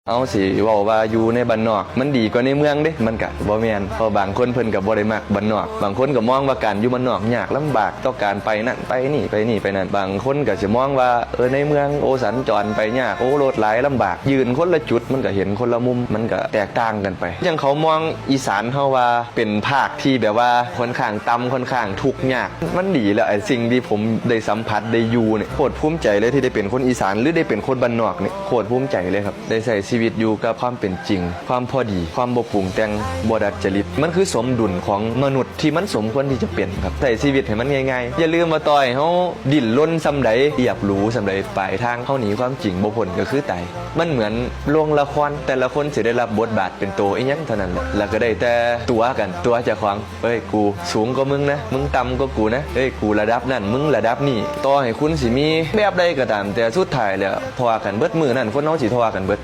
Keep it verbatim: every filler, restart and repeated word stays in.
เอาสิเว้าว่าอยู่ในบ้านนอกมันดีกว่าในเมืองเด้ มันก็บ่แม่น เพราะบางคนเพิ่นก็บ่ได้มักบ้านนอก บางคนก็มองว่าการอยู่บ้านนอกยากลำบากต่อการไปนั่นไปนี่ไปนี่ไปนั่น บางคนก็สิมองว่าเออในเมืองโอ้สัญจรไปยาก โอ้รถหลายลำบาก ยืนคนละจุดมันก็เห็นคนละมุม มันก็แตกต่างกันไป อย่างเขามองอีสานเฮาว่าเป็นภาคที่แบบว่าค่อนข้างต่ำค่อนข้างทุกข์ยาก มันดีแล้วไอ้สิ่งที่ผมได้สัมผัสได้อยู่เนี่ย โคตรภูมิใจเลยที่ได้เป็นคนอีสานหรือได้เป็นคนบ้านนอกเนี่ย โคตรภูมิใจเลยครับ ได้ใช้ชีวิตอยู่กับความเป็นจริง ความพอดี ความบ่ปรุงแต่ง บ่ดัดจริต มันคือสมดุลของมนุษย์ที่มันสมควรที่จะเป็นครับ ใช้ชีวิตให้มันง่ายๆ อย่าลืมว่าต่อให้เฮาดิ้นรนส่ำใด เอียบหรูส่ำใด ปลายทางเฮาหนีความจริงบ่พ้นก็คือตาย มันเหมือนโรงละคร แต่ละคนสิได้รับบทบาทเป็นโตอีหยังเท่านั้นแหละ แล้วก็ได้แต่ตั๋วกัน ตั๋วเจ้าของ เอ้ย กูสูงกว่ามึงนะ มึงต่ำกว่ากูนะ เอ้ย กูระดับนั่น มึงระดับนี่ ต่อให้คุณสิมีแบบใดก็ตาม แต่สุดท้ายแล้วทะเลาะกันเบิดมื้อนั้น คนเฮาสิทะเลาะกันเบิด